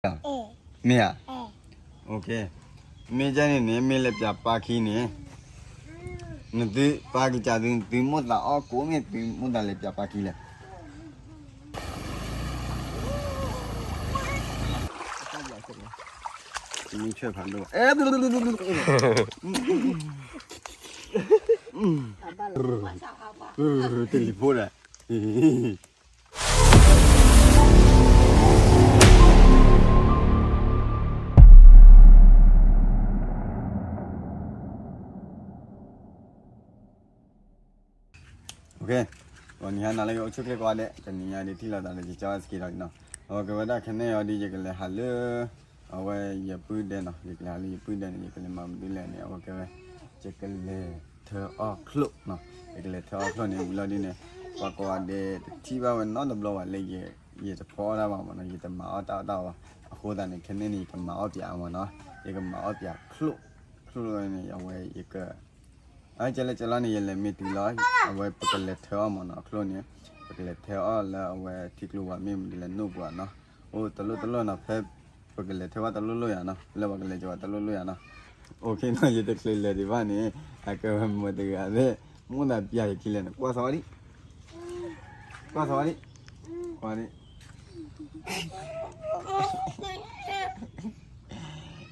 မ့ၢ်ဧါ, မ့ၢ်ကဲန့ၣ်န့ၣ် မ့ၢ်လဲၤပၠးပၢ်ခံန့ၣ်, နသုပၢ်ကစၢ်သု သုမိၣ်သးအီၣ်ကိးမ့ၢ် သုမိၣ်သးလဲၤပၠးပၢ်ခံလဲၣ်. မ့ၢ်ဆဲးဖးဒိၣ်, တလံၤဖိဒီး နံၤဟါနၤလၢယအိၣ်ဆူၣ်ချ့ကိးဂၤဒဲး တနံၤညါဒ်ထံၣ်လိာ်သးဒီး ယကၠီစက့ဒီးနီၤ, အဝဲကဲဝဲဒၣ်ခဲန့ၣ်အီၤဒ် ယကလဲၤဟးလၢ အဝဲယပုၢ်ဒဲးနီၤ, ယကလဲၤဟးလၢယပုၢ်ဒဲးန့ၣ် ယကလဲၤမၤမနုၤလဲၣ်န့ၣ် အဝဲကဲဝဲ ယကလဲၤထၢအီၣ်ချိၣ်နီၤ, ယကလဲၤထၢအီၣ်ချိၣ်န့ၣ် ဝံၤလီၤဒ်န့ၣ် ပှၤကိးဂၤဒဲးတထံၣ်ဘၣ်ဝဲနီတဘျီဘၣ်လၢ ယတဖီအီၣ်တၢ်ဘၣ်မ့ၢ်နီၤ, ယတမၤအီၣ်တၢ်အီၣ်တၢ်ဘၣ်, အဃိသတးန့ၣ် ခဲန့ၣ်န့ၣ် ယကမၤအီၣ်ပၠးမ့ၢ်နီၤ, ယကမၤအီၣ်ပၠးချိၣ်, ချိၣ်န့ၣ် အဝဲယက အကဲလၢကဲလီၤန့ၣ် ယလဲၤမ့ၢ်တုၤလီၤ အဝဲပကလဲၤထၢအီၣ်မ့ၢ်နီၤ, ချိၣ်န့ၣ် ပကလဲၤထၢအီၣ်လၢအဝဲထံကျိဝဲမ့ၢ်မနုၤလဲၣ် နိၣ်ပူၤနီၤ, အိၣ်တလိၣ်တလိၣ်နီၤ, ဖဲပကလဲၤထၢဘၣ်တလိၣ်လိၣ်ယၤနီၤ, လၢပကလဲၤကီၤတလိၣ်လိၣ်ယၤနီၤ, အိၣ်ခ့နီၤ, ယတချုးလဲၤဒံးဘၣ်န့ၣ် အကဲဝဲမတၤတဂၤသ့ၣ် မိၣ်သးပၠးယခံလဲၣ်န့ၣ် ကွၢ်သီဒံး, ကွၢ်သီဒံး, ကွၢ်ဒံး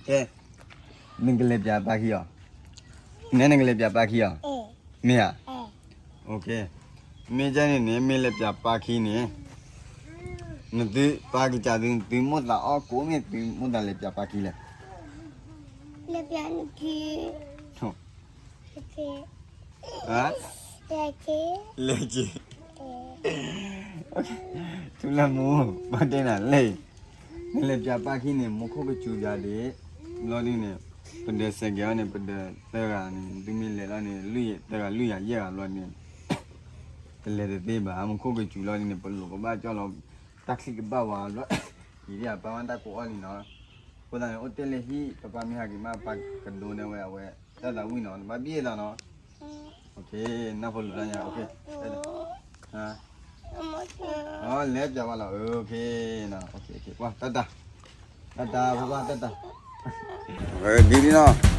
ကဲ, နကလဲၤပၠးပၢ်ခံအီၤ, နဲနကလဲၤပၠးပၢ်ခံအီၤ, မ့ၢ်ဧါ, မ့ၢ်ကဲန့ၣ်န့ၣ် မ့ၢ်လဲၤပၠးပၢ်ခံန့ၣ်, နသုပၢ်ကစၢ်သု သုမိၣ်သးအီၣ်ကိးမ့ၢ် သုမိၣ်သးလဲၤပၠးပၢ်ခံလဲၣ်, လဲၤပၠးနခံ, လဲၤက့ၤ, လဲၤက့ၤ, ထူလၢမူ, ဘၣ်တဲနၤလဲၣ်, နလဲၤပၠးပၢ်ခံန့ၣ် မူခိၣ်ကစူၤပၠးဒံး, ဘျီဒ်န့ၣ် ပဒၢးစဲးကဲၤအီၤန့ၣ် ပဒၢးသၢဂၤန့ၣ် သုမ့ၢ်လဲၤလီၤန့ၣ် လွံၢ်သၢဂၤလွံၢ်ယၤယဲၢ်ဂၤဘျီန့ၣ် တလဲၤတသ့ဘၣ်, မူခိၣ်ကစူၤလီၤဒ်န့ၣ် ပလိာ်ကဘၣ်ကၠီလီၤ, တၢ်ချံကဘၣ်ဝါဘျီ, ယံာ်ဒ်အပၢ်မ့ၢ်တၢ်ကိးအီၣ်လံနီၤ, အဃိသတးန့ၣ် အိၣ်တ့ၢ်လၢဟံၣ် ပပၢ်မ့ၢ်ဟးက့ၤမး ပၢ်ကဒိးန့ၢ်ဝဲအဝဲ တၢ်သးဝံၣ်နီၤ နဘၣ်ဘၣ်လီၤနီၤ, နၢ်ဖိလိာ်တၢ်ညါ, လဲၤပၠးဝဲလီၤ, ကွၢ် တၢ်တၢ်, တၢ်တၢ်, ပၢ်ပၢ် တၢ်တၢ်, ဒ်လီၤ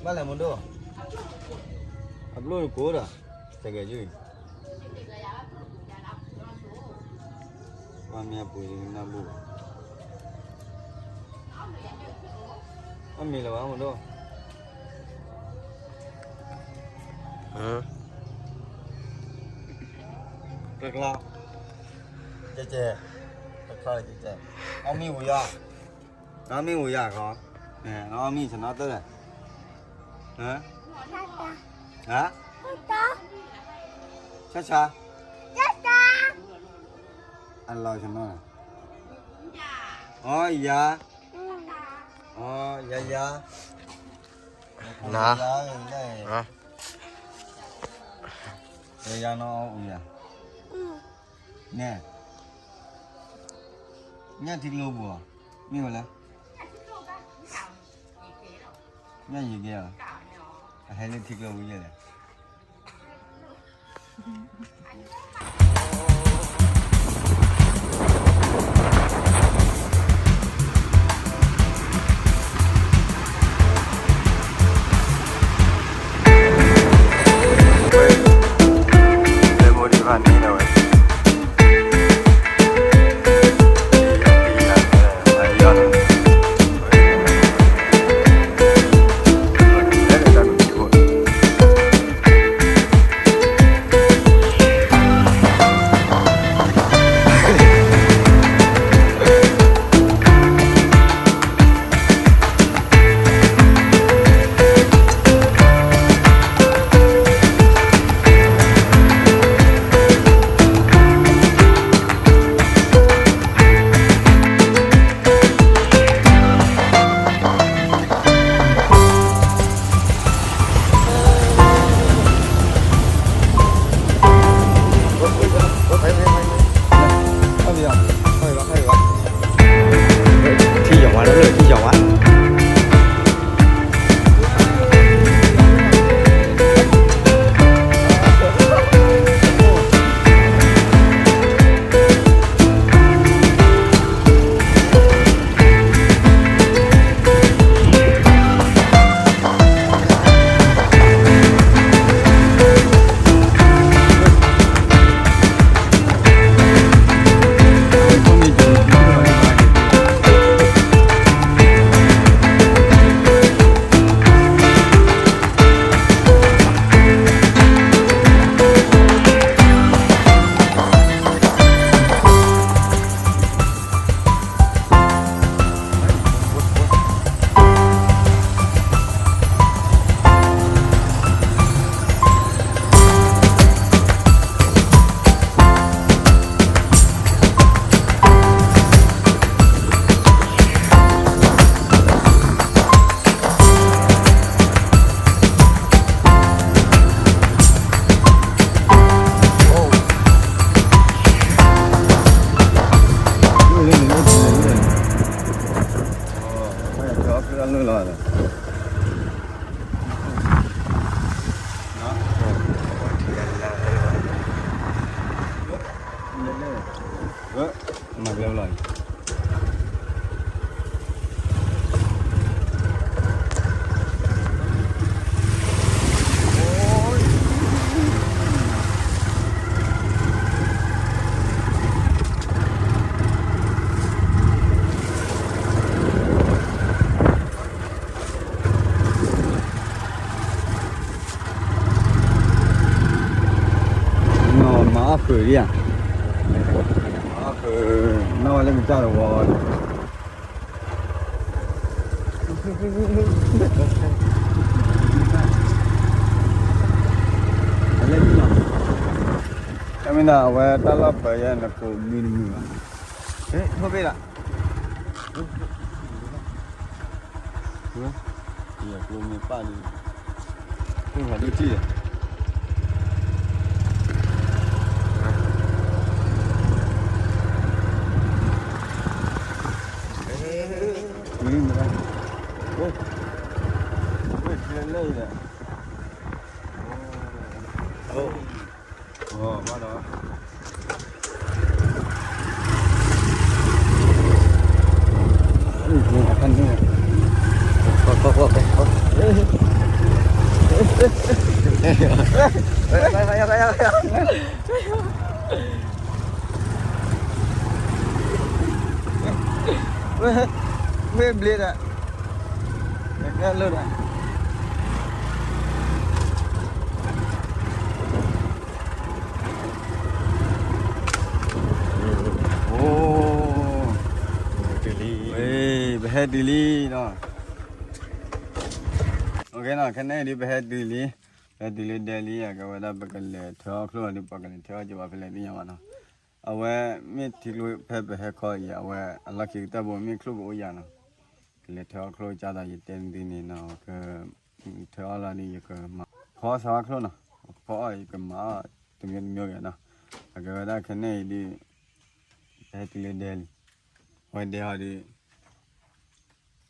ဘၣ်လဲၣ်မဒိၣ်, အဘျိၣ်ကိၢ်ဒီး, တကဲယုၢ်, ဘၣ်မ့ၢ်အပူၤယနၢ်ဘူၣ်, အမံၤလၢၤဘၣ်မဒိၣ်, တကျီ, ကဲကဲ, တကျီကဲကဲ, အီၣ်မ့ၢ်ဝံၤယါ, အီၣ်မ့ၢ်ဝံၤယါခီ, အီၣ်မ့ၢ်ဆနၢၣ်တၢ်လဲၣ်, ဟါ, ဆါဆါ, အလီၤဆနၢၣ်, အီယါ, အီယါယါ, နၤ, ယါနီၤအီၣ်ဝံၤယါ, နဲ, ညၣ်ထံကျိပူၤ, မ့ၢ်ဝဲလဲၣ်, ညၣ်ယံၤကဲဧါ, အဟဲလၢထံကျိပူၤယဲလဲၣ်. ယၤ, နီၢ်ဝဲလၢကစၢ်တဝီ, တမ့ၢ်နီၤ အဝဲတၢ်လီၢ်ပၢၤယဲၢ်နကိးမုၢ်တမုၢ်ဘၣ်, ဟဲ ထိၣ်ဘ့ၣ်လီၤ, ယကျိမ့ၢ်ပၢ်ဒီး မ့ၢ်ဘျ့ဒၣ်, လၢဒၣ်, ပဟဲတုၤလံနီၤ, ခဲန့ၣ်ဒ်ပဟဲတုၤလံ, ပဟဲတုၤလၢဒဲလံ အကဲဝဲဒၣ်ပကလဲၤထၢအီၣ်ချိၣ်လီၤဒ် ပှၤကလဲၤထၢအီၣ်ချိၣ်လီၤဒ်ပှၤကလဲၤထၢအီၣ်ကဘၣ်ဖဲလဲၣ်သ့ၣ်ညါဘၣ်နီၤ, အဝဲမ့ၢ်ထံကျိဖဲပဟဲခီအံၤ အဝဲအလီၢ်ခံကတၢၢ်ဘိမ့ၢ်ချိၣ်ကအိၣ်ယၤနီၤ, ကလဲၤထၢအီၣ်ချိၣ်ကၢ်သးယတဲနသုန့ၣ်နီၤ, ကထၢအီၣ်လီၤဒ်ယကမၤဖီအီၣ်ဆါဝါချိၣ်နီၤ, ဖီအီၣ်ယကမၤအီၣ်တမံၤတမံၤဂ့ၤနီၤ, အကဲဝဲဒၣ်ခဲန့ၣ်အံၤဒ် ပဟဲတုၤလၢဒဲလံ, ဝဲဒဲဟီဒ်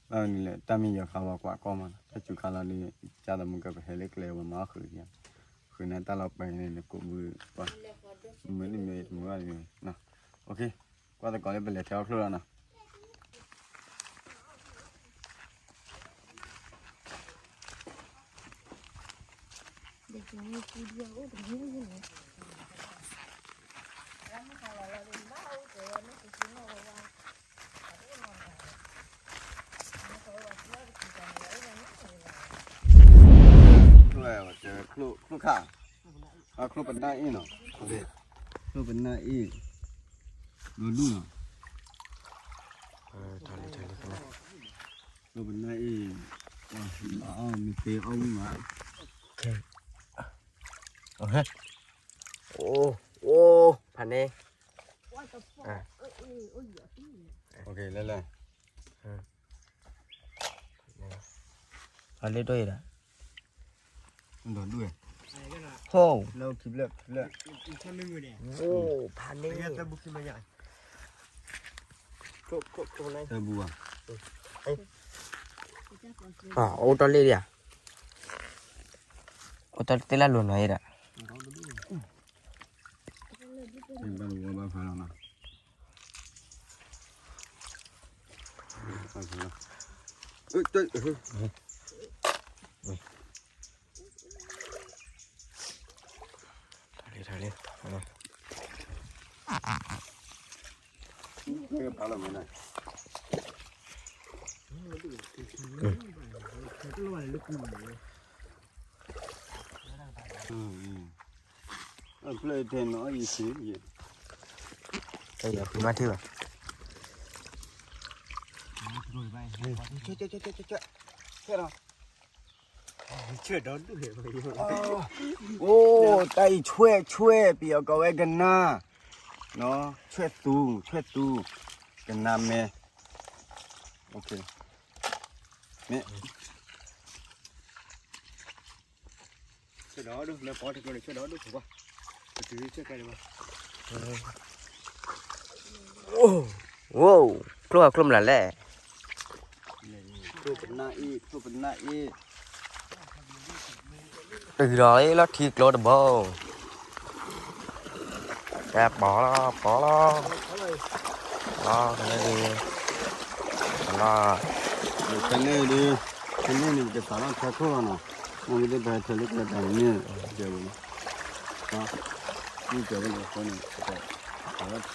ဘၣ်မနုၤလဲၣ် တၢ်မ့ၢ်ယီၤခါဝဲကွၢ်ကီၢ်မးနီၤ, တၢ်စူၤခါလီၤဒ် ကၢ်သးမုၢ်ကပဟဲလၢကျဲဝဲမၤအီၣ်ဃုာ်ယၤ, ဃုာ်န့ၢ်တၢ်လီၤပှဲၤန့ၣ် နကိးဘုပှၤ, မုၢ်တမံၤတမုၢ်ဘၣ်တမံၤနီၤ, ကွၢ်သကိးလၢပလဲၤထၢအီၣ်ချိၣ်လီၤနီၤ. ချိၣ်ခါ, အချိၣ်ပနၢ်အ့ၣ်နီၤ, ချိၣ်ပနၢ်အ့ၣ်, ဒိၣ်ဒိၣ်နီၤ, ချိၣ်ပနၢ်အ့ၣ်, မ့ၢ်သ့အီၣ်မုၢ်မး, အိၣ်, ဖးန့ၣ်, လဲၤလဲၤ ဖးလ့ဒိၣ်အံၤဒီး, ဒိၣ်ဒိၣ်, ဟိၣ်, ဖးန့ၣ်, တၢ်ဘူဘၣ်, အိၣ်တ့ၢ်လံဧါ, အိၣ်တ့ၢ်လၢလိၤနီၤအံၤဒီး ဘၣ်ဝဲဘၣ်ဖးလီၤနီၤ. ဖျၢၣ်ထဲနီၤအံၤ, မၤထံၣ်ဘၣ်, အိၣ် တၢ်အံၤဆွဲၣ်ဆွဲၣ် ပယီၤကိးဝဲကနၣ်, ဆွဲၣ်သူ, ဆွဲၣ်သူ, ကနၣ်မဲ, မ့ၢ် အိၣ်, ချိၣ်ပနၢ်အ့ၣ်, ချိၣ်ပနၢ်အ့ၣ်, တုၤဒီးလၢထံကျိတဘိ, ကဲပီၤလီၤ ပီၤလီၤ, လီၤ, လီၤ, ခဲန့ၣ်ဒုး, ခဲန့ၣ်န့ၣ် ပကစးထီၣ်ထၢခိၣ်လီၤနီၤ, မ့ၢ်ကသ့ၣ်ပဟဲထၢလၢကျဲတၢ်န့ၣ်, မ့ၢ်ကဲဝဲန့ၣ်, မ့ၢ်ကဲဝဲန့ၣ်အဃိန့ၣ် ပကစးထီၣ်ထၢ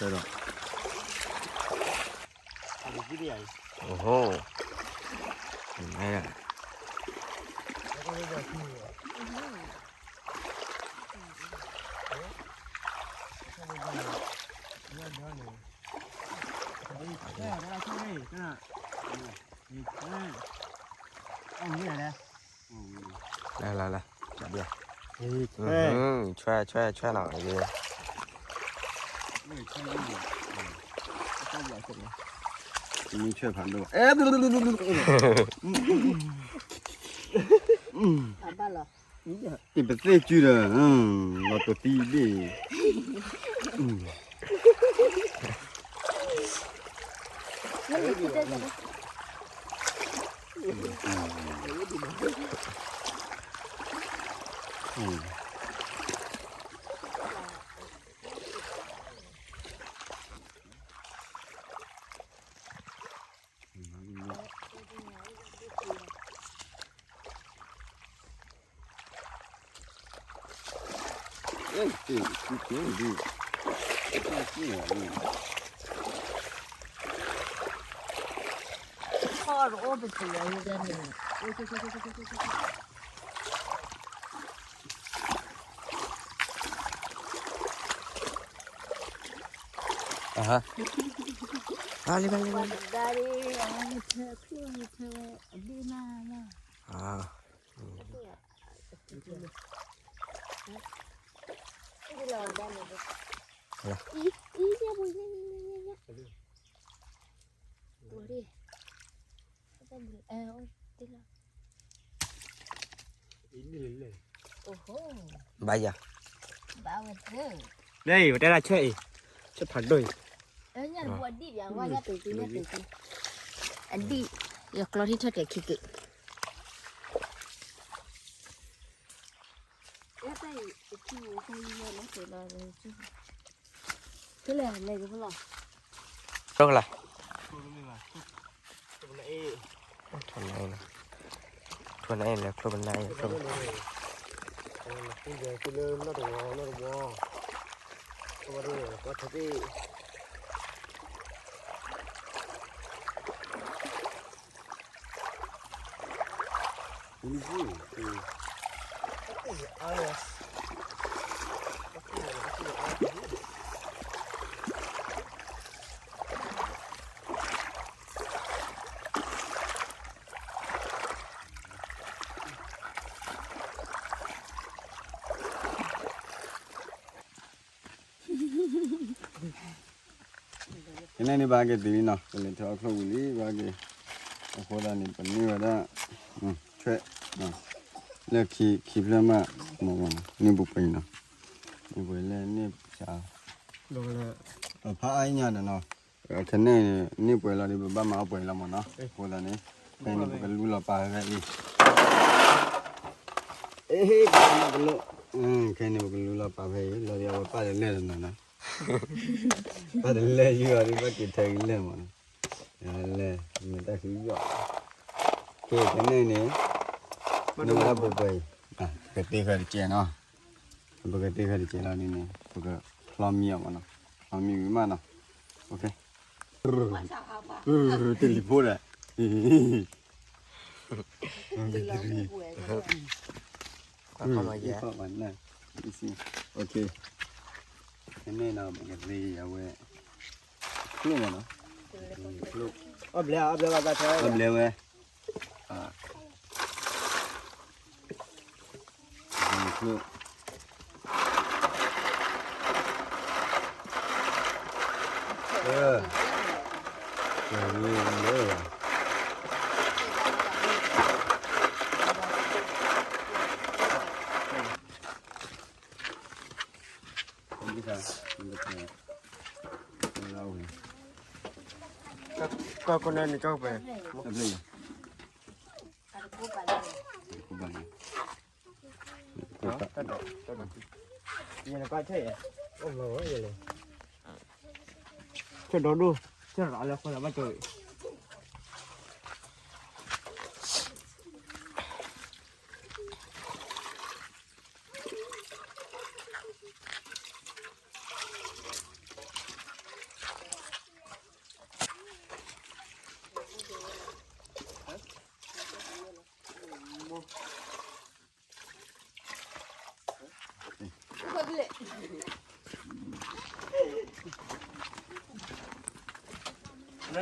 ဒီး အိၣ်ဟိ, မ့ၢ်, မ့ၢ်, မ့ၢ်, လာလာလာ ဆွဲဆွဲဆွဲနော် မင်းဆွဲဖန်တော့အဲ ဘၣ်လီၤ တပသ့ၣ်စုဒီး လီၤတသံဘ့ၣ် ဘၣ်ယၤ လၢအံၤ ပတဲဒၣ်ဆွဲအံၤ ဆွဲဖးဒိၣ်အံၤ အဒံၣ် ယကျီထံထၢၣ်တဲာ်ခံက့ၤ ဖဲလဲၣ်လဲၣ်ကဖလီၤ ကျိကလါ ထွဲနအဲၣ်လဲၤကျိပနါ ကန့ၣ်န့ၣ် ဘၣ်က့ၤတုၤလံနီၤ ကလဲၤထၢအီၣ်ချိၣ်ဝံၤလံ ဘၣ်က့ၤ အဃိသတးန့ၣ် ပန့ၢ်ဝဲဒၣ် ဆွဲ လၢခံခံဖျၢၣ်မး မ့ၢ်ဝဲနီၤ န့ၢ်ပှဲၤပှဲၤအံၤနီၤ န့ၢ်ပှဲၤလၢန့ၣ် ဖးအါညါဒီးနီၤ ခဲန့ၣ်န့ၣ် န့ၢ်ပှဲၤလီၤဒီး ပဘၣ်မၤအီၣ်ပှဲၤလီၤမ့ၢ်နီၤ အဃိသတးန့ၣ် ဖဲန့ၣ်ပကလူလီၤပာ်ဖဲအံၤ အ့ ခဲန့ၣ်ပကလူလီၤပာ်ဖဲအံၤ လီၤဒီးအဝဲပာ်တလဲၢ်လီၤနီၤ ပာ်တလဲၢ်ယုာ်အီၤဒီး ဘၣ်က့ၤထၢက့ၤလဲၢ်မ့ၢ်နီၤ လဲၢ် မ့ၢ်တၢ်ဃုယီၣ် ကဲ ခဲန့ၣ်န့ၣ် န့ၢ်ဝဲဒၣ်ပှဲၤပှဲၤအံၤ ပကတ့ဃာ်တကဲးနီၤ ပကတ့ဃာ်တကဲးလီၤဒ်န့ၣ် ပကဖျီမံအီၤမ့ၢ်နီၤ ဖျီမံဝံၤမးနီၤ တလံၤဖိဒီး ခဲန့ၣ်နီၤ ပကသ့အဝဲ ချိၣ်မ့ၢ်နီၤ အီၣ်ဘျဲး အီၣ်ဘျဲးဘၣ်တၢ်ထွဲ အီၣ်ဘျဲးဝဲ ချိၣ် အၢ ကဲ ဝံၤလၢ ကီၢ်ကီၢ်န့ၣ်န့ၣ်ကီၢ်ပဲ တဘျီ တဘျီ ယဲၢ်နကီၢ်ထဲ ဆဲးဒီဒိၣ် ဆဲးဒီးလၢဃိသးဘၣ်ကၢၤ လၢ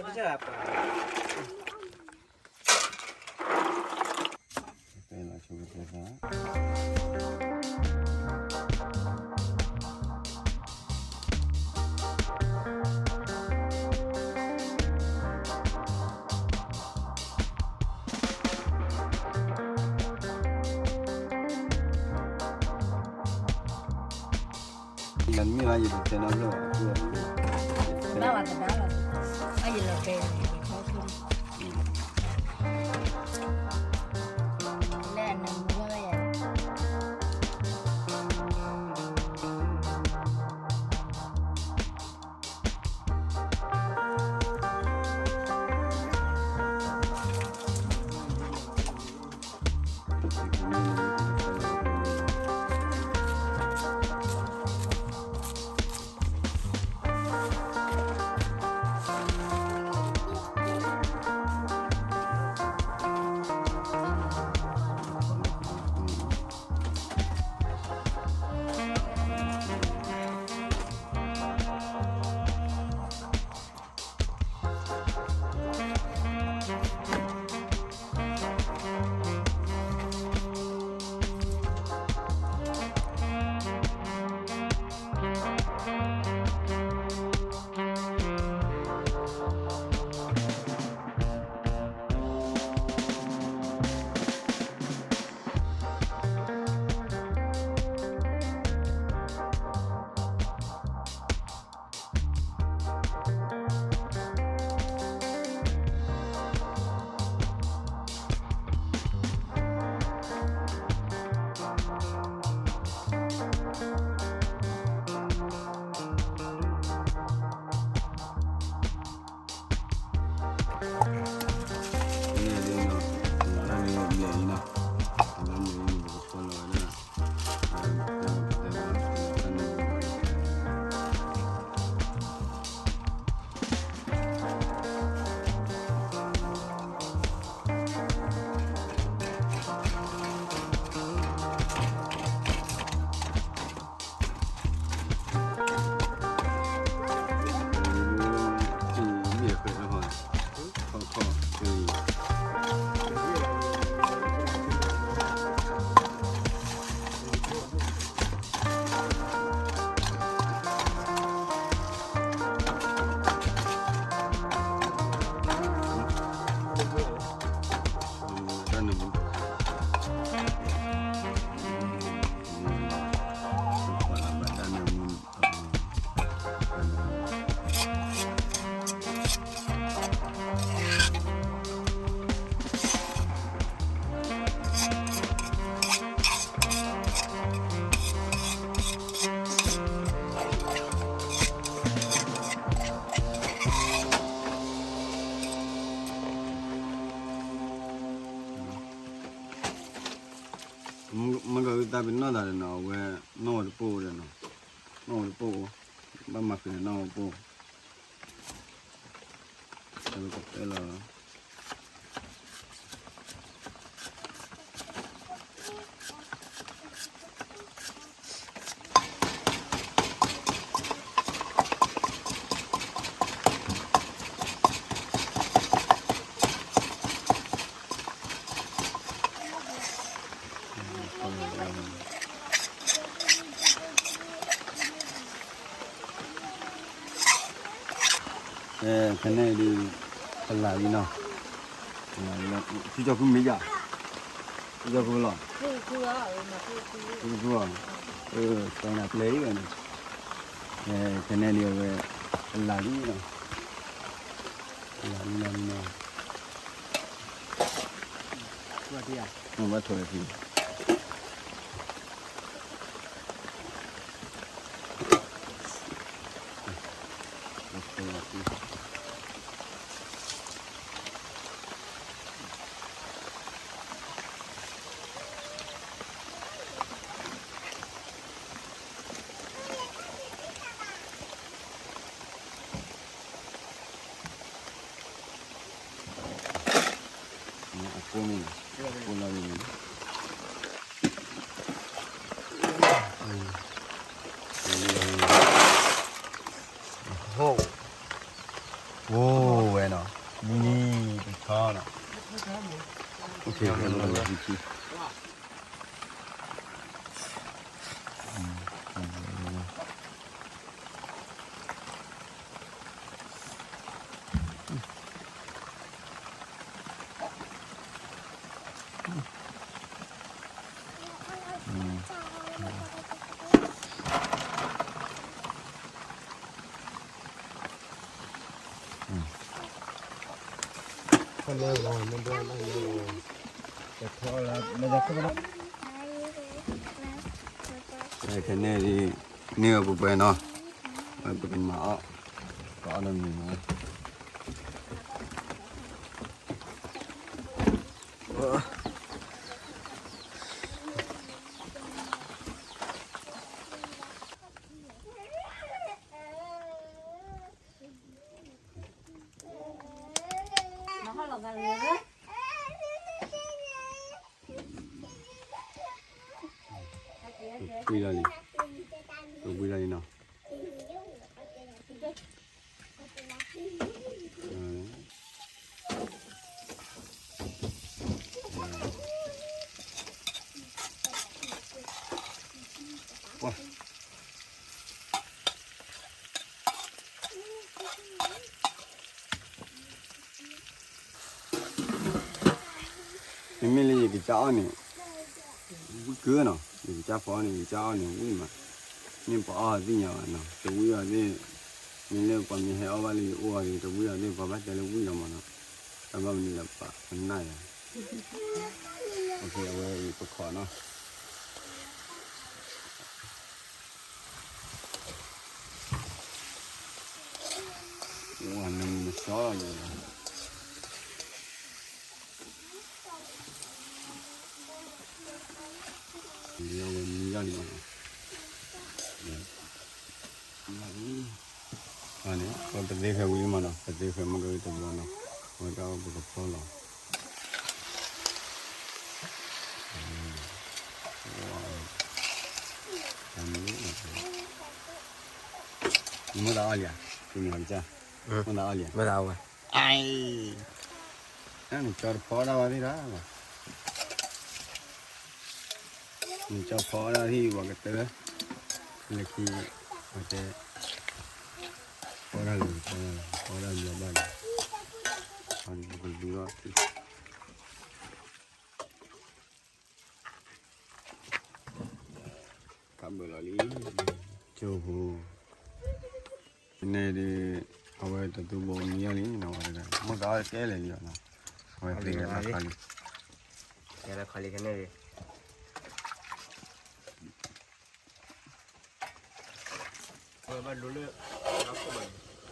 ကစၢ်ပှၤ ယမ့ၢ်ဘၣ်ယတတဲနီတဘျီဘၣ်, တဘၣ်ဘၣ်တဘၣ်ဘၣ်, အယလီၤကဲ, လၢအနမူဘၣ်ဘၣ်ယၤ. မ့ၢ်ကတၢ်ပနီၢ်သးဒီးနီၤ အဝဲ နီၢ်ဝဲတပိၢ်ဒီးနီၤ, နီၢ်ဝဲတပိၢ်, ဘၣ်မၤဃံးနီၢ်ဝဲတပိၢ်, တၢ်ပကပဲလီၤ. ဖဲန့ၣ်ဒီး ပလၢ်လံနီၤ, ထံကီၢ်ခုမ့ၢ်ယၤ, ထံကီၢ်ခုလီၤ, ခုခုအီၤ, သနၤပျဲၤအံၤဝဲန့ၣ်, ဖဲန့ၣ်ဒီးအဝဲ ပလၢ်လံနီၤ, ပလၢ်လံနီၤ, ဘၣ်ထိၣ်ဝဲဖဲ အကိးန့ၣ်, ကိးလီၤန့ၣ်, ခဲန့ၣ်ဒ် န့ၢ်ဝဲပှဲၤပှဲၤနီၤ, ပကမၤအီၣ်, ပအီၣ်ဒီးမ့ၤနီၤ. ဝံၤလီၤလံ, ဝံၤလီၤလံနီၤ. မ့မ့ၢ်လၢယကစၢ်အီၣ်န့ၣ် ဝံၣ်ကၢနီၤ, ယကစၢ်ဖီအီၣ်န့ၣ် ယကစၢ်အီၣ်န့ၣ်ဝံၣ်မး, မ့ၢ်ပှၤအီၣ်သ့ၣ်ညါဘၣ်နီၤ, တဝံၣ်အီၤသ့ၣ်, မ့ၢ်လၢပှၤမ့ၢ်ဟဲအီၣ်ဘၣ်လၢယအိၣ်အီၤဒီး တဝံၣ်အီၤသ့ၣ် ပှၤဘၣ်တဲလၢဝံၣ်လီၤမးနီၤ, တၢ်ဘၣ်မနုၤလဲၣ်ပာ်ပနၢ်ယၤ, အဝဲအံၤပခီၣ်နီၤ. နမ့ၢ်နစီလီၤ, ဝဲမံယီၢ်လံမးနီၤ, န့ၣ် ပသ့ဃဲၤဝံၤလံမးနီၤ, ပသ့ဃဲၤမ့ၢ်ကတဘျီနီၤ, အဝဲဒၣ်ပကဖီလီၤ. မ့ၢ်သးအီၣ်လံဧါ, မ့ၢ်သးအီၣ်လံဧါ, အဝဲ နကၠီတဖီဒၣ်ဝဲသ့ၣ်ဒၣ်လီၤ, နကၠီဖီဒၣ်ဟံၣ်ပှၤကတၢၢ်, လၢခံ ပှၤတဲ ဖီဒၣ်လံ ဖီဒၣ်လံ ဖီဒၣ်လံဘၣ်လံ, ပကလူၤထီၣ် ကဘၢလီၤလံ, ကၠိဖိ, န့ၣ်ဒီး အဝဲတသူဘိမံယီၢ်လံနီၤ, မိၢ်သးအီၣ်ကဲလဲၣ်လံနီၤ, အဝဲသ့ၣ်ကဲလီၤခီလံ, ကဲလီၤခီလံခဲန့ၣ်ဒီး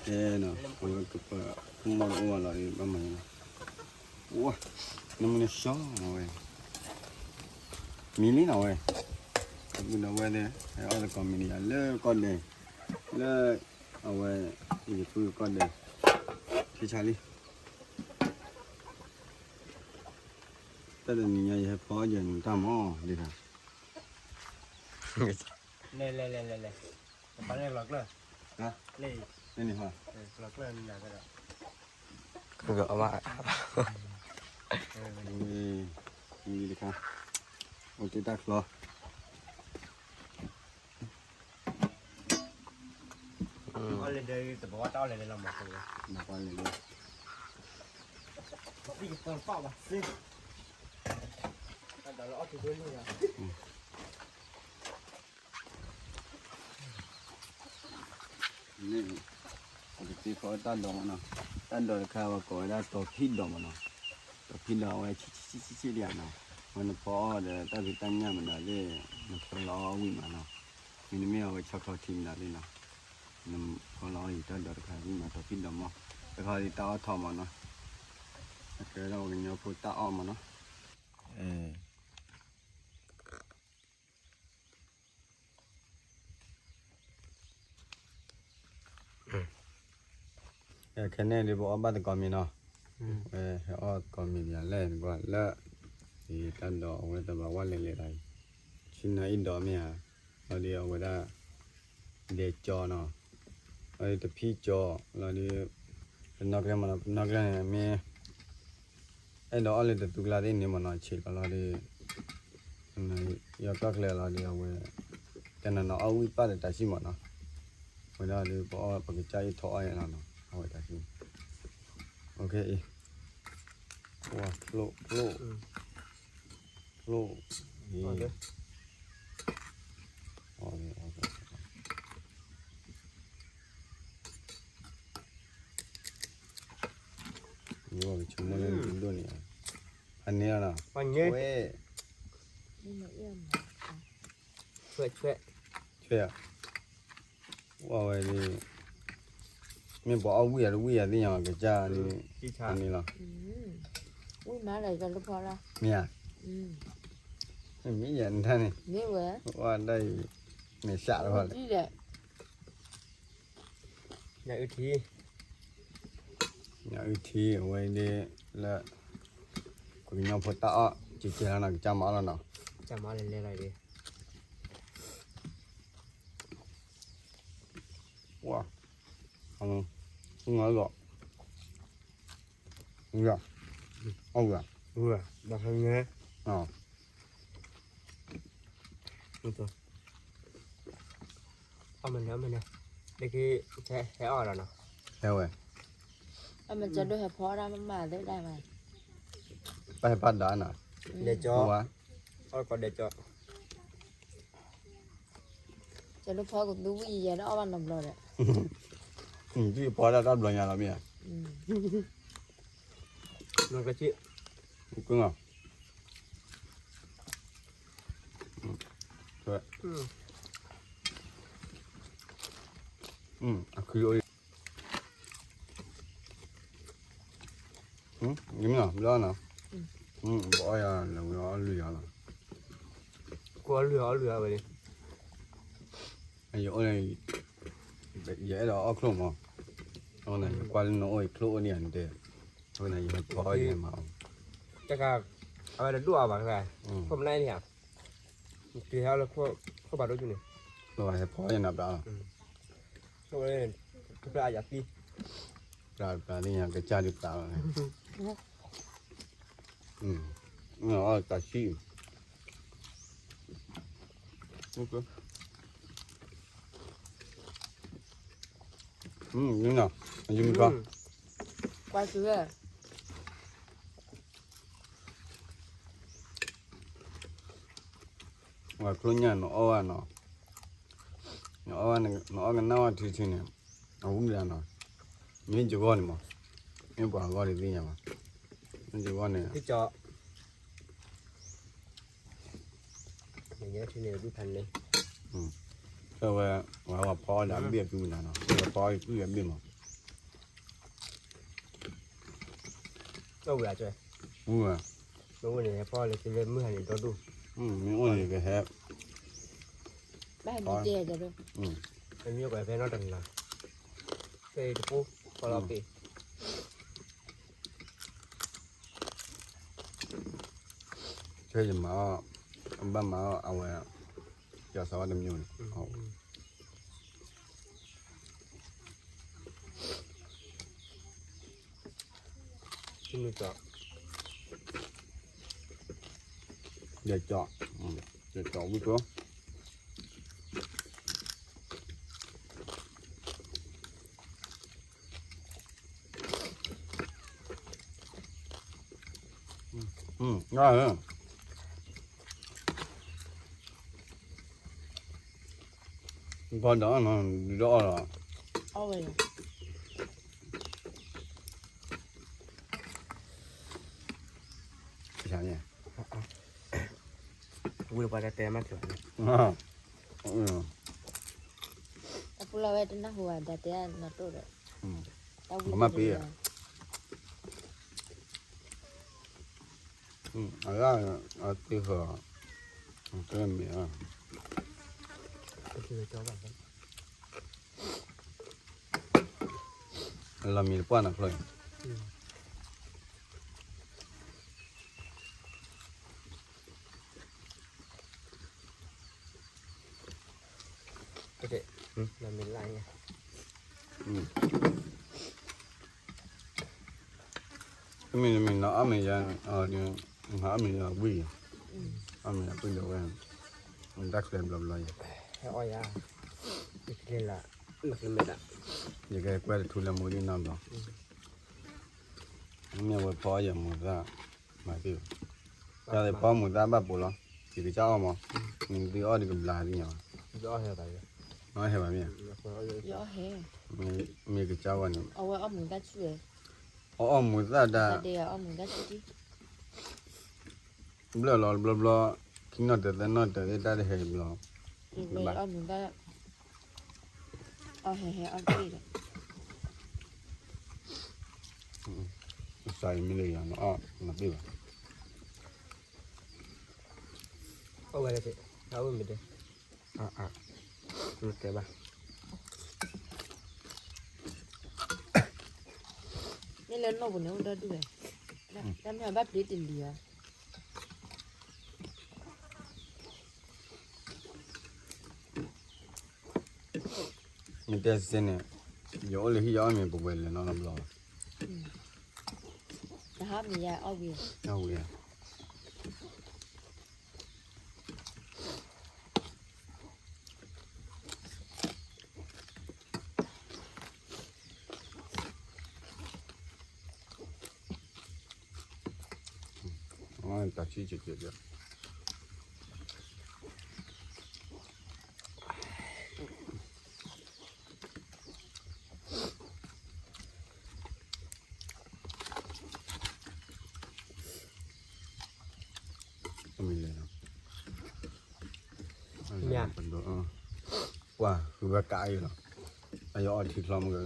ကဲနီၤ, အဝဲကပၤ ဖိမီၢ်တအိၣ်ဘၣ်လီၤဒီး ဘၣ်မၤန့ၣ်လီၤ, ဝါ, နမ့ၢ်နစီနီၤဝဲ, မံလံနီၤဝဲ, အပုၢ်ဒီးဝဲသ့ၣ် ဟဲအီၣ်သကိးမံၤန့ၣ်ယါ လၢကီၢ်ဒဲး, လၢ အဝဲ ယပုၢ်ကီၢ်ဒဲး, ထံဆါလံ, တၢ်တနံၤညါယဟဲဖီအီၣ်ယၤန့ၣ်တၢ်မီၤဒ်တၢ် လဲၤလဲၤလဲၤလဲၤလဲၤ, ပာ်န့ၣ်လီၤကျၢၢ်, လၢန့ၣ်ဟီ, လီၤကျၢၢ်နၤကဒီး, ကဘၣ်, ဝံၤတခါ, အိၣ်တ့ၢ်တၢ်ချီ အီၣ်လဲၤဒီးတဘီတၢ်အီၣ်လဲၤလဲၤလီၤမၤကိးဝဲ, မၤပှၤလဲၤလဲၤ, ဘၣ်သံကပီၤပာ်ဘၣ်သ့, တၢ်ဒိးလၢအီၣ်က့ၤဒိၣ်န့ၣ်လီၤ. န့ၣ် ပကသ့ဖီတၢ်ဒိးမးနီၤ, တၢ်ဒိးတခါပှၤကိးဝဲဒၣ်တီၤဖံးဒိးမးနီၤ, တီၤဖံးဒိးအဝဲဆံးဆံးဆံးဆံးဆံးဒံးဧါနီၤ, ဝဲနဖီအီၣ်ဒီးတၢ်ဖံးတၢ်ညၣ်မးနီၤသ့ၣ်, နဖီလီၤအီၣ်ဝံၣ်မးနီၤ, မ့တမ့ၢ်အဝဲဆီခီထံမးနီၤသ့ၣ်နီၤ, နဖီလီၤအီၣ်ယံၤတၢ်ဒိးတခါဝံၣ်မး တီၤဖံးဒိးမး, တခီဒ်တၢ်အီၣ်ထီၣ်မးနီၤ, အကဲဝဲဒၣ်ပှၤကညီဖိတၢ်အီၣ်မးနီၤ. ခဲန့ၣ်ဒ်ပအီၣ်ဘၣ်သကိးမံၤနီၤ, ဟဲအီၣ်သကိးမံၤဒ်လဲၣ်နကွၢ်လၢ, တၢ်ဒိးအဝဲသဘၣ်ဝဲလဲၤလဲၤလီၤအံၤ, ဆံနၤအံၣ်ဒိးမ့ၢ်ဧါ, လီၤဒ်အဝဲဒၣ်, ဒဲကၠီနီၤ, လီၤဒ်တဖံးကၠီ, လီၤဒ်, ပနီၣ်ကျဲမးနီၤ ပနီၣ်ကျဲန့ၣ်မ့ၢ် အဲၣ်ဒိးအီၣ်လၢတသူကျါသ့ၣ်န့ၣ်မးနီၤ ဆံးလီၤလီၤဒီး, ယီၤကျီၢ်ကျဲလီၤဒီးအဝဲ, တနီၤနီၤအီၣ်ဝံၣ်ပၢ်ဒီးတၢ်စံၣ်မးနီၤ, ဝဲဒၣ်ဒီးပအီၣ်ပကစၢ်အံၤထီၣ်အီၣ်အီၤလီၤနီၤ အဝဲတၢ်စံၣ်, အိၣ်ခ့အံၤ, ဝါဖျိၣ်ဖျိၣ်, ဖျိၣ်, အံၤ, အီၣ်, ယဆိကမိၣ်လၢ န့ၣ်လီၤ, ဝဲ, ဆွဲ, ဆွဲ, ဆွဲ, ဝဲဝဲ, မ့ၢ်ပှၤအီၣ်ဝံၣ်ယၤတဝံၣ်ယၤသ့ၣ်ညါကစၢ်န့ၣ်, န့ၣ်လီၤ, ဝံၣ်မးလၢယလၢဖီလီၤ, မ့ၢ်ဧါ, မ့ၢ်ယၤန့ၣ်, ဝဲဒၣ်အံၤ, မ့ၢ်စးလီၤ, ညၣ်အုၣ်ထံ, ညၣ်အုၣ်ထံ အဝဲဒၣ်လၢ ပှၤကညီဖိတၢ်အီၣ် ကကဲလီၤနီၤ ကစၢ်မၤအီၣ်လီၤနီၤ, ကစၢ်မၤအီၣ်လဲၤလဲၤလီၤဒ်, ဝါ, ငါလီၤ, ဝါ, အဝဲ, ဝါ, ဘၣ်ဟဲငဲ, အမ့ၢ်န့ၣ်, အမ့ၢ်န့ၣ်, လၢခံ, ဟဲအီၣ်လီၤနီၤ, ဟဲဝဲ, အမ့ၢ်ကဒိၣ်ဟဲဖီဒၣ်မးမးသ့ဒၣ်မး, ပၢ်ဟဲဖီဒၣ်နီၤ, ဒဲကၠီ, အီၣ်ကီဒဲကၠီ, ကဒိၣ်ဖီကသူဝံၣ်ယဲဒၣ်အီၣ်ဘၣ်နီတဘျီဒီး, သံဖီဒၣ်တၢ်ဘျီညါလီၤမ့ၢ်ဧါ, နီၢ်ကစံၣ်, ကွၢ်နီၤ, အခုအိၣ်, ယမ့ၢ်နီၤ ဘျီနီၤ, ဘၣ်အီၣ်ယၤလၢဝဲအီၣ်လွံၢ်ယၤလီၤ, ကိးအီၣ်လွံၢ်အီၣ်လွံၢ်အဝဲန့ၣ်, ယအိၣ်န့ၣ်, ယအဲၣ်ဒိးအီၣ်ချိၣ်မး, အဝဲန့ၣ် ယကွၢ်လၢနအိၣ်အံၤချိၣ်အိၣ်န့ၣ်ယၤန့ၣ်တဲ, အဝဲန့ၣ် ယဟဲဖီအီၣ်ယဟဲမၤအီၣ်, တခါ, အဝဲတဒိၣ်အါဘၣ်တခါ, ခိၣ်ပနၢ်န့ၣ်ဧါ, တုၤဟဲအီၣ်လၢခိၣ်ဘၣ်ဒိၣ်တုၤန့ၣ်, လီၤဟဲဖီအီၣ်ယနၤပျၢ်လီၤ, ခိၣ်ဝဲ, တဖျၢၣ်အယၤသံ, ပျၢ်ပျၢ်သ့ၣ်ညါကစၢ်ဒုးပျၢ်လီၤန့ၣ်, အီၣ်တၢ်ဆံၣ်, နၤ, ယမ့ၢ်ကွၢ်, ကွၢ်စုဝဲ, ဝဲချိၣ်ညၣ် နအီၣ်ဝဲနီၤ, နအီၣ်ကနၣ်ဝဲထံထံန့ၣ်, အဝံၣ်လၢနီၤ, မ့ၢ်ယဂီၢ်န့ၣ်မး, မ့ၢ်ပှၤဂီၢ်န့ၣ်သ့ၣ်ညါဘၣ်, မ့ၢ်ယဂီၢ်န့ၣ်, ဖဲဝဲ, ဝဲဖီအီၣ်ဒီးအဘ့ၣ်အကုၢ်မနုၤနီၤ, ဝဲဖီအီၣ်အကုၢ်အဘ့ၣ်မး, ဝဲ, ဝဲန့ၣ် ဟဲဖီလၢကလၢမုၢ်ဟါန့ၣ်ဒီဒူၣ်, မ့ၢ်အိၣ်န့ၣ်ကဟဲ, ဘၣ်ဟဲဒ်တဲဒီး, မ့ၢ်ကွၢ်ဖဲနီတနၤ, ဖဲတပူၤ, ဖီလီၤပ့ၤ ခဲယမၤအီၣ်, ဘၣ်မၤအီၣ်အဝဲ, ယသးဝဲတမံၤန့ၣ်, ယကၠီ, ယကၠီဝံၣ်ကျိ, ဘီဒီးနီၤ ဒုးအီၣ်လီၤ, အီၣ်ဝဲလီၤ, ဝံၤပှၤတတဲမးကၠီ, တၢ်ပူၤလီၤဝဲတနၢ်ဟူဘၣ် တၢ်တဲနီၢ်တိၢ်ဒီး, မ့ၢ်ပ့ၤဧါ, အဂၤ, အတ့ၢ်ဃီ, အတ့ၢ်မ့ၢ်ဧါ, လီၤမံၤတပှၢ်နီၤဖျိအံၤ တမ့ၢ်တမ့ၢ်နီၤ အီၣ်မ့ၤယၤ, အီၣ်မ့ၤယၤဝံၣ်, အီၣ်မ့ၤယၤပှံၢ်ဒီးဝဲ, တၢ်ချဲဘျီဘျီယၤ, ယကကွဲးတထူ လၢမူဒံးနီတဘျီ, မ့ၢ်ဝဲဖီအီၣ်ယၤမူၤသၣ်, မၤသ့ၣ်, တၢ်ဖီမူၤသၣ်ဘၣ်ပိာ်လီၤ, ယကစၢ်အီၣ်မး, နသုအီၣ်ဒံးကဘျါသ့ၣ်ညါဘၣ်, နအီၣ်ဟဲဘၣ်မ့ၢ်, မ့ၢ်ကစၢ်ဝဲန့ၣ်, အီၣ်မူၤသၣ်ဒၣ်, အီၣ်မူၤသၣ်ဒၣ်, ဘျၢၣ်လီၤတဘျီဘျီ, ခံနီၣ်တၢၤသၢနီၣ်တၢၤသ့ၣ်တၢ်တဟဲတဘျီ, ဘၣ်, အီၣ်မ့ၤဘၣ်, အီၣ်ဟဲဟဲအီၣ်တ့ၢ်ဒီး, ကစၢ်အံၤမ့ၢ်လၢယၤနအီၣ်နတ့ၢ်ဘၣ်, အီၣ်ဝဲလၢ, အအိၣ်မ့ၢ်တဲ, အတဲဘၣ်, မ့ၢ်လၢနီၢ်ပူၤန့ၣ်အိၣ်ဒီဒူၣ်ဝဲ, တၢ်မ့ၢ်အဘၣ်ပျ့ၤတလံၤဧါ. မ့ၢ်တဲစ့န့ၣ်, ယအိၣ်လၢဟံၣ်ယအီၣ်မ့ၤပှဲၤပှဲၤလဲၤနီတဘျီ, နဟါမ့ၤယၤအီၣ်ဝံၤ, အီၣ်ဝံၤဧါ. တၢ်ဆံးကဲးကဲး, မ့ၢ်လဲၣ်, ပှၤဃုဝဲကါအံၤလီၤ, အယအီၣ်ထံချီမုၢ်က မ့ၢ်,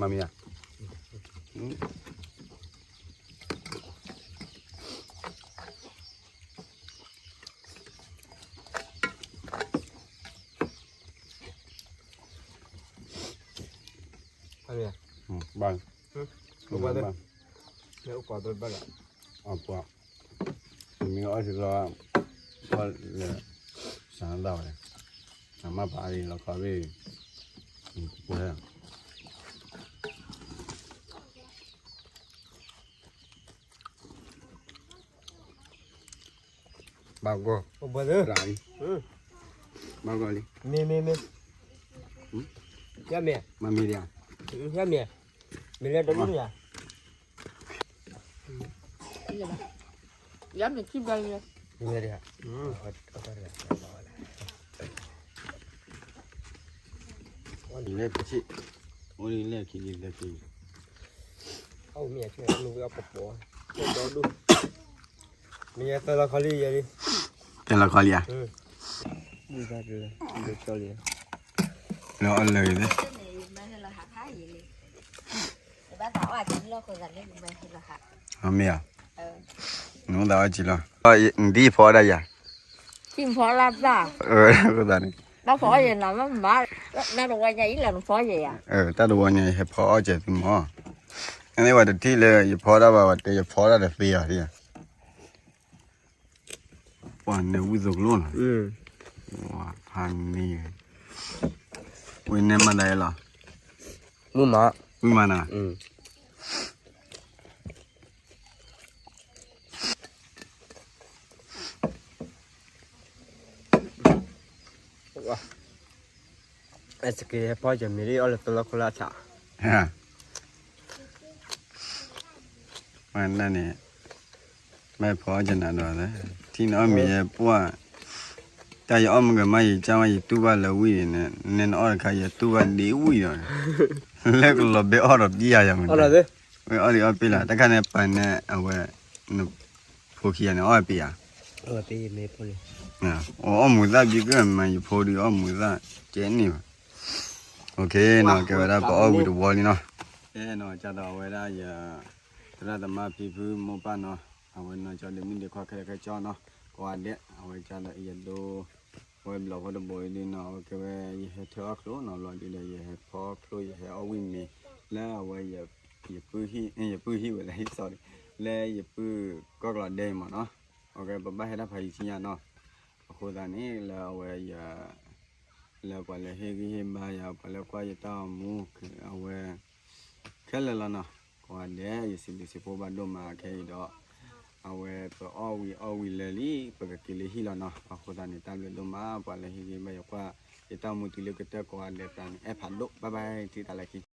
မ့ၢ်, မ့ၢ်ဧါ. ဘၣ်, ဘၣ်, မ့ၢ်အီၣ်စ့ၢ်ကီး, အီၣ်လၢ, စၢ်နသၣ်ဝဲ, အမ့ၢ်ပာ်အါလီၤခီဘ့ၣ်, ပှဲၤ ဘၣ်ဂီၢ်, ဘၣ်ဂီၢ်လံ, မ့ၢ်, မ့ၢ်, မ့ၢ်, ယမ့ၢ်, မ့ၢ်မ့ၢ်ဒံးဧါ, ယမ့ၢ်, မ့ၢ်လၢတဒူၣ်ဧါ, ယမ့ၢ်ခံဘျီလံ, မ့ၢ်ဒံးဧါ, လဲၤပစံး, အိၣ်လံလဲၣ်ခံလံသၢခံလံ, အိၣ်မ့ၢ်အဆၢနုၢ်ဝံၣ်အီၣ်ပပီၤ, မ့ၢ်ယဲသၢလီၤခီလံယဲလံ, သၢလီၤခီလံဧါ, လၢအီၣ်လၢာ်ဂ့ၤသ့ၣ်, မ့ၢ်ဧါ, နသးအီၣ်ကံလီၤ, နဒ်ယဖီအီၣ်ဒၣ်ယၤ, ယဖီလၢသၣ်, အဃိသတးန့ၣ်, ဘၣ်ဖီအီၣ်ယဲနၤမ့ၢ်မး, နတဝီညါအံၤလၢနဖီယဲဧါ, တၢ်တဝီညါယဟဲဖီအီၣ်ကဲသုမီၤ, အန့ၣ်ဝဲတထံၣ်လၢယဖီဒၣ်ဘၣ်ဝဲတဲယဖီဒၣ်တသ့အီၤ, ပှၤန့ၣ်ဝံၣ်သိကျိနီၤ, ဖးန့ၣ်, ဝံၣ်န့ၢ်မၤသးအလီၤ, ဝံၣ်မး, ဝံၣ်မးနီၤ. အဲစက့ဟဲဖီကမ့ၢ်အီၣ်လၢသလီခိၣ်လၢအဆး, မ့ၢ်န့ၣ်, မ့ၢ်ဖီအီၣ်ကနၤဒီး, ထံၣ်နအီၣ်မ့ၢ်ယဲပှၢ်, တၢ်ယအီၣ်မ့ၢ်ကမၣ်ယကၢ်ဝဲယတူၢ်ဘၣ်လၢဝံၣ်န့ၣ်, နဲနအီၣ်တခါယတူၢ်ဘၣ်ဒ့ဝံၣ်ဒီး, လၢကလီၤဘဲအီၣ်ဒီးပျံၤယၤယၤမ့ၢ်, ဝဲအီၣ်ဒံးအီၣ်ပ့ၢ်လၢ် တခါန့ၣ်ပာ်န့ၣ်အဝဲ, ဖိခံဂၤန့ၣ်အီၣ်ပ့ၢ်ဧါ, အီၣ်မူၤသၣ်ဘံကမး ယဖိဒုးအီၣ်မူၤသၣ်ကဲန့ၣ်ဘၣ်, နီၤ ကဲဝဲဒၣ်ပအီၣ်ဝံၤတဝီလံနီၤ, ကဲနီၤ ကၢ်ဒီးအဝဲဒၣ်ယ, သရၣ်သမါဖံဖုမိၢ်ပၢ်နီၤ, အဝဲနီၤကၠီဒုးမုၢ်ဒုးခီခဲလၢာ်ခဲဆ့နီၤ, ကိးဂၤဒဲး အဝဲကၢ်ဒီးယဒိ, ဝဲဘျီဖိတဘိအံၤဒုနီၤ အဝဲကဲဝဲယဟဲထၢအီၣ်ချိနီၤ ဘျီဒုဒီးယဟဲဖီချိ ယဟဲအီၣ်ဝံၣ်မ့ၤ, လၢအဝဲ, ယပုၢ်ဟံၣ်ဝဲလၢဟံၣ်စီၤ, လၢယပုၢ်ကီၢ်ကျီးဒဲအံၤမးနီၤ, အဝဲကဲပဘၣ်ဟဲဒၣ်ဖးယံၤဆံညါနီၤ, အဃိသတးန့ၣ် လၢအဝဲယ လၢပှၤလၢဟ့ၣ်ဂံၢ်ဟ့ၣ်ဘါယၤ ပှၤလၢကွၢ်ယတၢ်အိၣ်မူ အဝဲ, ခဲလၢာ်လီၤနီၤ, ကိးဂၤဒဲး ယစံးဘျုးစံးဖှိၣ်ဘၣ်ဒိၣ်မးခဲအံၤဒီး, အဝဲပအီၣ်ဝံၤအီၣ်ဝံၤလၢာ်လံ ပကက့ၤလၢဟံၣ်လီၤနီၤ, အဃိသတးန့ၣ် တၢ်ဘျုးဒိၣ်မး ပှၤလၢဟ့ၣ်ဂံၢ်ဘါယၤကွၢ်, ယတၢ်အိၣ်မူတုၤလၢကတၢၢ်ကိးဂၤဒဲးသးန့ၣ် အဲၣ်ဖးဒိၣ် bye bye ထံၣ်သးလၢခံ